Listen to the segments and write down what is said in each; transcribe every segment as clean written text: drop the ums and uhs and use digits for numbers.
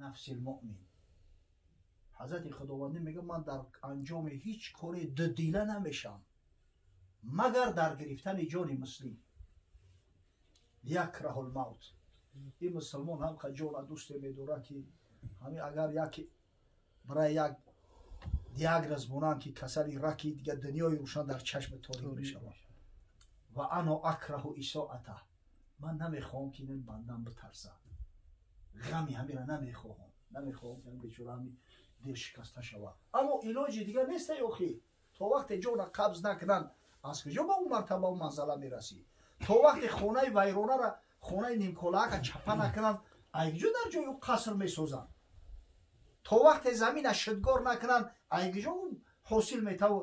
Нафси муъмин. Ҳазрати Худовандӣ мегӯяд, ман дар анҷоми ҳеҷ коре дудила намешавам, магар дар гирифтани ҷони муслим. Якраҳул мавт. Ин мусулмон ҳам ҷона дӯсте медорад, ки ҳамин агар яке барои як диагноз монанд, ки касали раки, дигар дунёи рӯшан дар чашми торик мешавад. Ва ано акраҳу исоата. Ман намехоҳам, ки ин бандам битарсад. Ғами ҳамира намехоҳам. Намехоҳам, ки бечора ҳами дил шикаста шавад. Аммо илоҷи дигар нест, охи. То вақте ҷона қабз накунанд, аз куҷо ба он мартаба ва манзала мерасӣ? То вақте хонаи вайронара, хонаи нимколаака чапа накунанд, айгиҷо дар ҷои ӯ қаср месозанд? То вақте замина шидгор накунанд, айгиҷо ӯ ҳосил метаву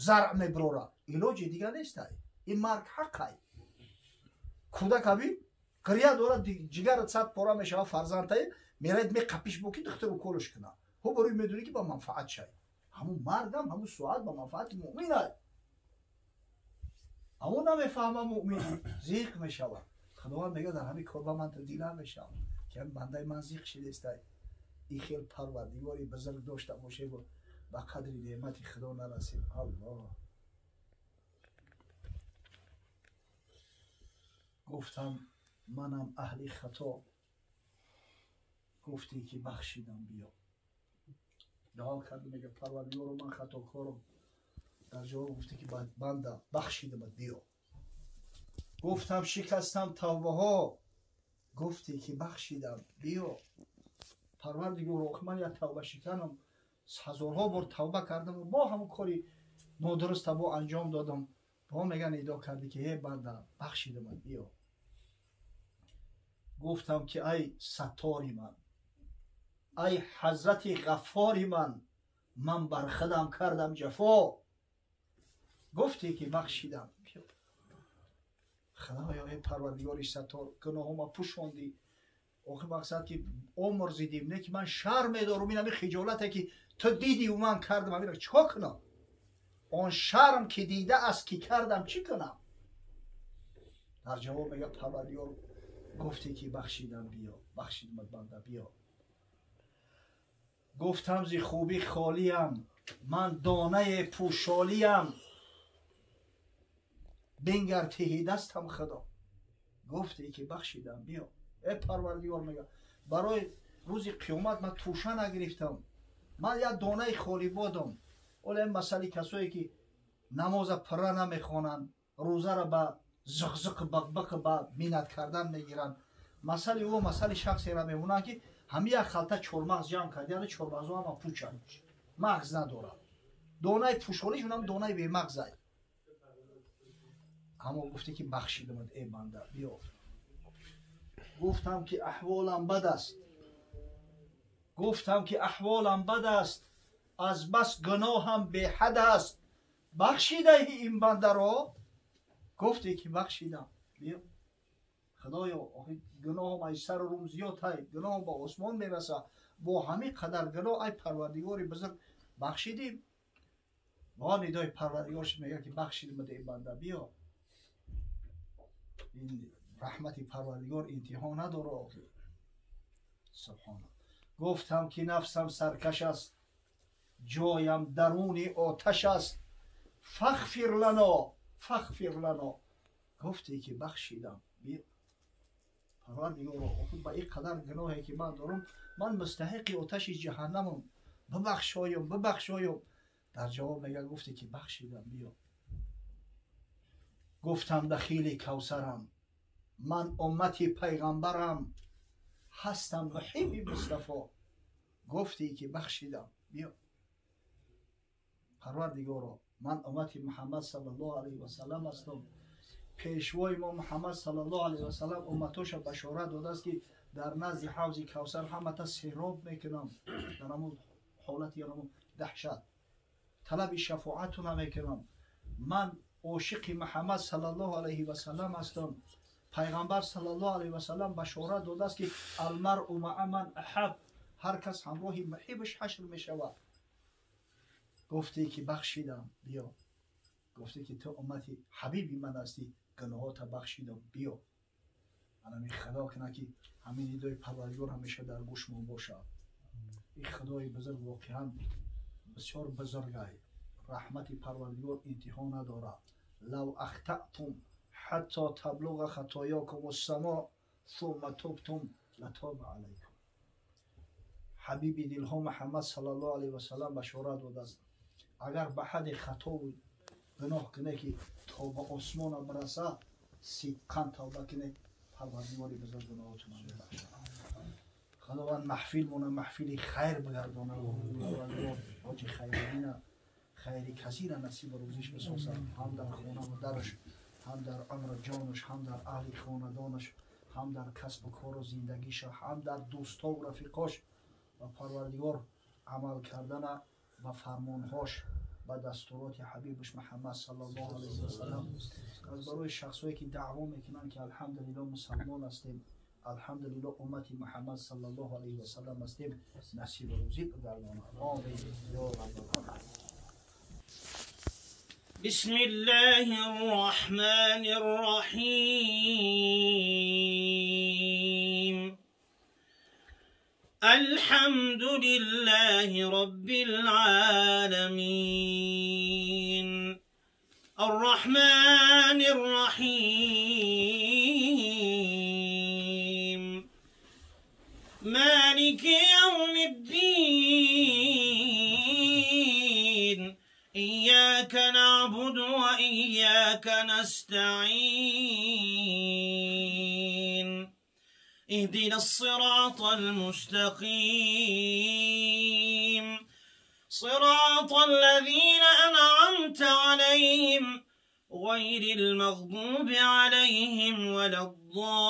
заръ мебирорад? Илоҷи дигар нестай. Ин марг ҳаққай. Кӯдак аби гиря дорад, ҷигарат сад пора мешавад, фарзандтае меравед меқапиш бо ки духтар уколш кунад. Ҳо барои медонӣ, ки ба манфаат шай. Ҳамун маргам ҳамун соат ба манфаати муъминай. Аммо намефаҳма муъмин, зиқ мешавад. Худованд мегӯяд, дар ҳамин кор ба ман дудила мешавам, ки ҳамин бандаи ман зиқ шидестай. Ин хел парвардигори бузург дошта бошем, ба қадри неъмати Худо нарасем. Аллоҳ. Гуфтам, манам аҳли хато. Гуфтӣ, ки бахшидам, биё. Дуо кард, мега, парвардигоро, ман хатокорам. Дар ҷавоб гуфтӣ, ки банда, бахшидамат, биё. Гуфтам, шикастам тавбаҳо. Гуфтӣ, ки бахшидам, биё. Парвардигоро, охи ман як тавбашиканам, ҳазорҳо бор тавба кардам, бо ҳамон кори нодуруста бо анҷом додам. Бо мега нидо кардӣ, ки э банда, бахшидамат, биё. Гуфтам, ки ай саттори ман, ай ҳазрати ғаффори ман, ман бар худам кардам ҷафо. Гуфтӣ, ки бахшидам. Худоё, эй парвардигори саттор, гуноҳома пӯшондӣ. Охи мақсад, ки омӯрзидим, не ки ман шарм медорам, ин ҳами хиҷолате, ки ту дидиву ман кардам, ҳамира чӣ кор кунам? Он шарм, ки дида аст, ки кардам, чӣ кунам? Дар ҷавоб мега парвардигор, гуфтӣ, ки бахшидам, биё. Бахшидамат, банда, биё. Гуфтам, зи хубӣ холиям, ман донае пӯшолиям, бингар тиҳи дастам, Худо. Гуфтӣ, ки бахшидам, биё. Э парвардигор, мега, барои рӯзи қиёмат ман тӯша нагирифтам, ман як донаи холӣ бодам. Ола ин масъали касое, ки намоза пурра намехонанд, рӯзара ба зиқзиқ, бақбақ, ба минат кардан мегиранд, масъали ӯ масъали шахсеро мемонанд, ки ҳами як халта чормағз ҷамъ кард, яъне чормағзо ҳама пучанд, мағз надорад. Донаи пӯшолиш унам донаи бемағзай. Аммо гуфте, ки бахшидамад, э банда, биё. Гуфтам, ки аҳволам бад аст. Гуфтам, ки аҳволам бад аст, аз бас гуноҳам беҳад аст, бахшидаи ин бандаро. Гуфте, ки бахшидам, биё. Худоё, охи гуноҳам ай сару рум зиёд ҳай, гуноҳам ба осмон мерасад. Бо ҳамин қадар гуноҳ, ай парвардигори бузург, бахшидим. Бо нидои парвардигор мегӯяд, ки бахшидимад, эй банда, биё. Ин раҳмати парвардигор интиҳо надора, охи. Субҳона. Гуфтам, ки нафсам саркаш аст, ҷоям даруни оташ аст, фахфир лано, фахфир лано. Гуфте, ки бахшидам, биё. Парвардигоро, охи ба ин қадар гуноҳе, ки ман дорам, ман мустаҳиқи оташи ҷаҳаннамам, бибахшоём, бибахшоём. Дар ҷавоб мега, гуфте, ки бахшидам, биё. Гуфтам, дахили кавсарам, ман уммати пайғамбарам, ҳастам муҳибби Мустафо. Гуфтӣ, ки бахшидам, биё. Парвардигоро, ман уммати Муҳаммад саллаллоҳу алайҳи васаллам ҳастам. Пешвои мо Муҳаммад саллаллоҳу алайҳи васаллам умматоша башорат додааст, ки дар назди ҳавзи Кавсар ҳамата сероб мекунам. Дар ҳамун ҳолати ҳамун даҳшат талаби шафоату намекунам. Ман ошиқи Муҳаммад саллаллоҳу алайҳи васаллам ҳастам. Пайғамбар саллаллоҳу алайҳи васаллам башорат додааст, ки алмаръу маа ман аҳаб, ҳар кас ҳамроҳи муҳибаш ҳашр мешавад. Гуфте, ки бахшидам, биё. Гуфте, ки ту уммати ҳабиби ман ҳастӣ, гуноҳота бахшидам, биё. Анами худо кунад ки ҳамин нидои Парвардигор ҳамеша дар гӯшмон бошад. Ин худои бузург воқеан бисёр бузургай. Раҳмати Парвардигор интиҳо надорад. Лав ахтатум ҳатто таблуға хатоёкум ассамо сумма тубтум латоба алайкум. Ҳабиби дилҳо Муҳаммад саллаллоҳу алайҳи васаллам башорат додааст: агар ба ҳадди хатову гуноҳ кунед ки то ба осмона бираса, сидқан тавба кунед, Парвардигори бузург гуноҳотонро мебахшад. Худованд маҳфилмона маҳфили хайр бигардонад. Парвардигор ҳоҷи Хайриддина хайри касира насиба рӯзиш бисозад, ҳам дар хонаву дараш, ҳам дар умру ҷонаш, ҳам дар аҳли хонадонаш, ҳам дар касбу кору зиндагиша, ҳам дар дӯстову рафиқош. Ва Парвардигор амал кардана ба фармонҳош, ба дастуроти ҳабибаш Муҳаммад саллаллоҳу алайҳи васаллам. Аз барои шахсое ки даъво мекунанд ки алҳамдулилло мусалмон ҳастем, алҳамдулилло уммати Муҳаммад саллаллоҳу алайҳи васаллам ҳастем, насибу рӯзӣ бигардонад. Омин ё раббал оламин. بسم الله الرحمن الرحيم. الحمد لله رب العالمين. الرحمن الرحيم. مالك يوم الدين. إياك نعبد وإياك نستعين. اهدنا الصراط المستقيم، صراط الذين أنعمت عليهم غير المغضوب عليهم ولا الضالين.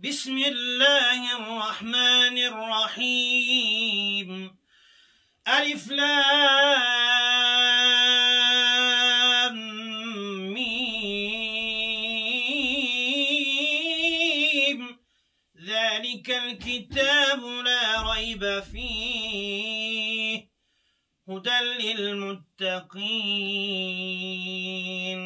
بسم الله الرحمن الرحيم. ألف لام ميم. ذلك الكتاب لا ريب فيه هدى للمتقين.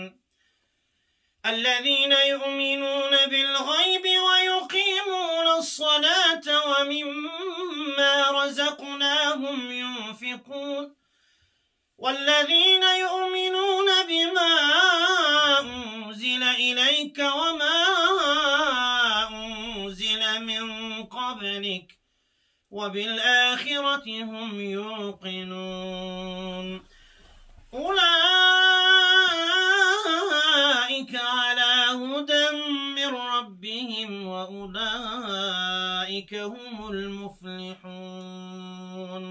الذين يؤمنون بالغيب ويقيمون الصلاة ومما رزقناهم ينفقون. والذين يؤمنون بما أنزل إليك وما أنزل من قبلك وبالآخرة هم يوقنون. أولئك على هدى من ربهم وأولئك هم المفلحون.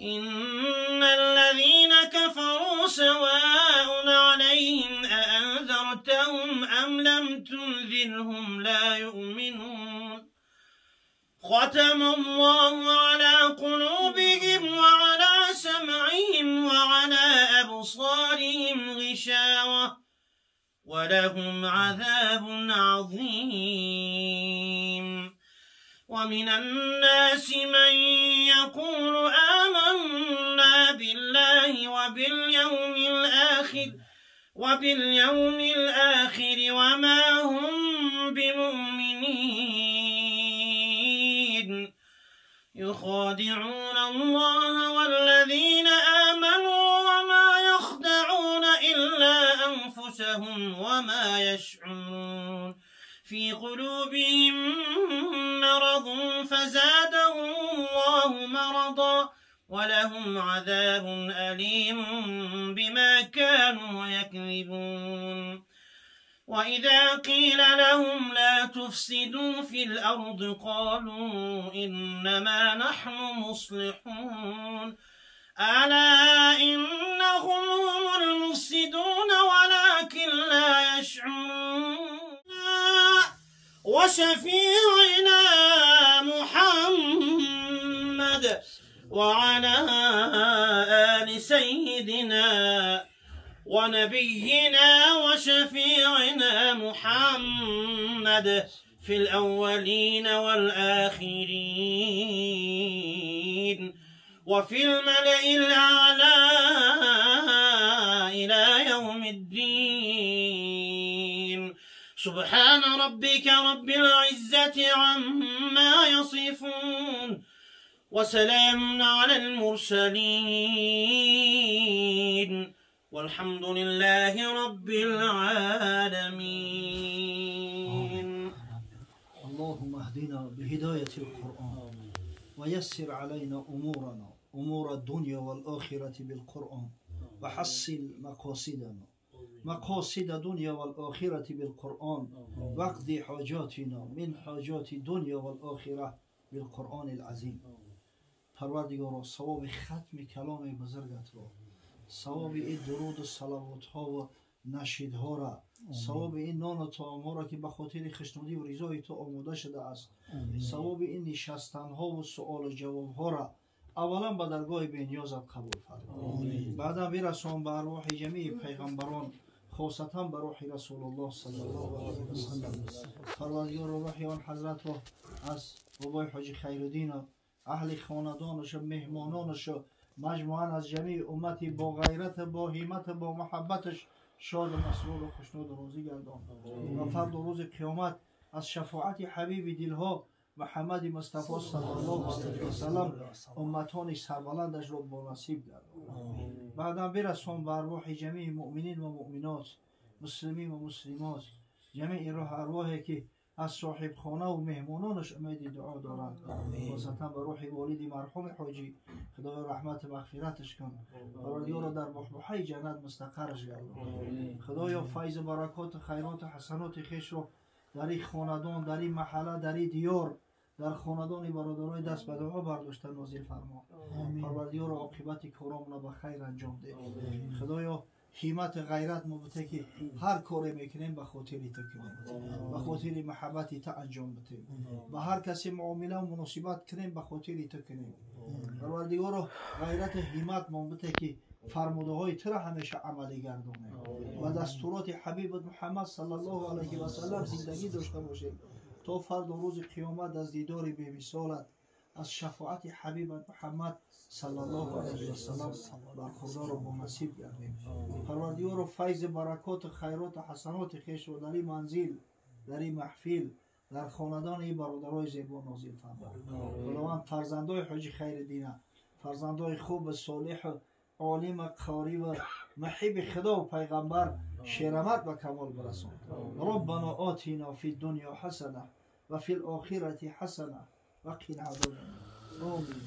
إن الذين كفروا سواء عليهم أأنذرتهم أم لم تنذرهم لا يؤمنون. ختم الله على قلوبهم وعلى سمعهم وعلى أبصارهم غشاوة ولهم عذاب عظيم. ومن الناس من يقول آمنا بالله وباليوم الآخر وما هم بمؤمنين. يخادعون الله والذين آمنوا وما يخدعون إلا أنفسهم وما يشعرون. في قلوبهم مرض فزادهم الله مرضا ولهم عذاب أليم بما كانوا يكذبون. وإذا قيل لهم لا تفسدوا في الأرض قالوا إنما نحن مصلحون. ألا إنهم هم المفسدون ولكن لا يشعرون. وشفيعنا محمد وعلى آل سيدنا ونبينا وشفيعنا محمد في الأولين والآخرين وفي الملأ الأعلى سبحان ربك رب العزة عما يصفون وسلام على المرسلين والحمد لله رب العالمين. اللهم اهدنا بهداية القرآن ويسر علينا أمورنا أمور الدنيا والآخرة بالقرآن وحصل مقاصدنا مقاصد الدنيا والآخرة بالقرآن واقضي حاجاتنا من حاجات الدنيا والآخرة بالقرآن العظيم. پروردگارا ثواب ختم کلام بزرگت را، ثواب این درود و صلوات ها و نشیدها را، ثواب این نان و طعام ها را که به خاطر خشنودی و رضای تو آماده شده است، ثواب این نشستن ها و سؤال و جواب ها را اولا به درگاه بینیازت قبول فرما، بعدا برسان به ارواح جمیع پیغمبران، خاصتا به روح رسول الله صلی الله علیه و سلم. پروردگار روح آن حضرت را از بابای حاجی خیرالدین، اهل خاندانش، مهمانانش، مجموعا از جمیع امتی با غیرت، با همت، با محبتش شاد و مسرور و خوشنود و راضی گردان و فرد و روز قیامت از شفاعت حبیب دلها محمد مصطفی صلی الله علیه و سلم امتان سربلندش را با نصیب گردان. بعدا برسان به ارواح جمیع مؤمنین و مؤمنات، مسلمین و مسلمات، جمیع روح ارواحی که از صاحب خانه و مهمانانش امید دعا دارند، خاصتا به روح والد مرحوم حاجی خدای رحمت مغفرتش کن، پروردگارا در بحبوحه جنت مستقرش گردان. خدایا فیض برکات خیرات و حسنات خویش را در این خاندان، در این محله، در این دیار، در خاندان برادرای دست به دعا برداشته نازل فرما. پروردگارا عاقبت کارامون را به خیر انجام ده. خدایا همت غیرت ما بته که هر کاری میکنیم به خاطر تو کنیم، به خاطر محبت تو انجام بدیم، به هر کسی معامله و مناسبت کنیم به خاطر تو کنیم. پروردگارا غیرت همت ما بته که فرموده های تو را همیشه عملی گردانیم و دستورات حبیب محمد صلی الله علیه و سلم زندگی داشته باشیم تا فرد و روز قیامت از دیدار بی‌مثالت، از شفاعت حبیب محمد صلی الله علیه و سلم برخوردار و با نصیب گردیم. پروردگارا فیض برکات خیرات و حسنات خویش را در این منزل، در این محفل، در خاندان این برادرای زیبا نازل فرما. خداوند فرزندای حاجی خیرالدین، فرزندای خوب صالح و عالم قاری و محب خدا و پیغمبر شیرمت به کمال برسان. ربنا آتنا فی الدنیا حسنه و فی الآخرة حسنه وقنا عذاب النار. آمین.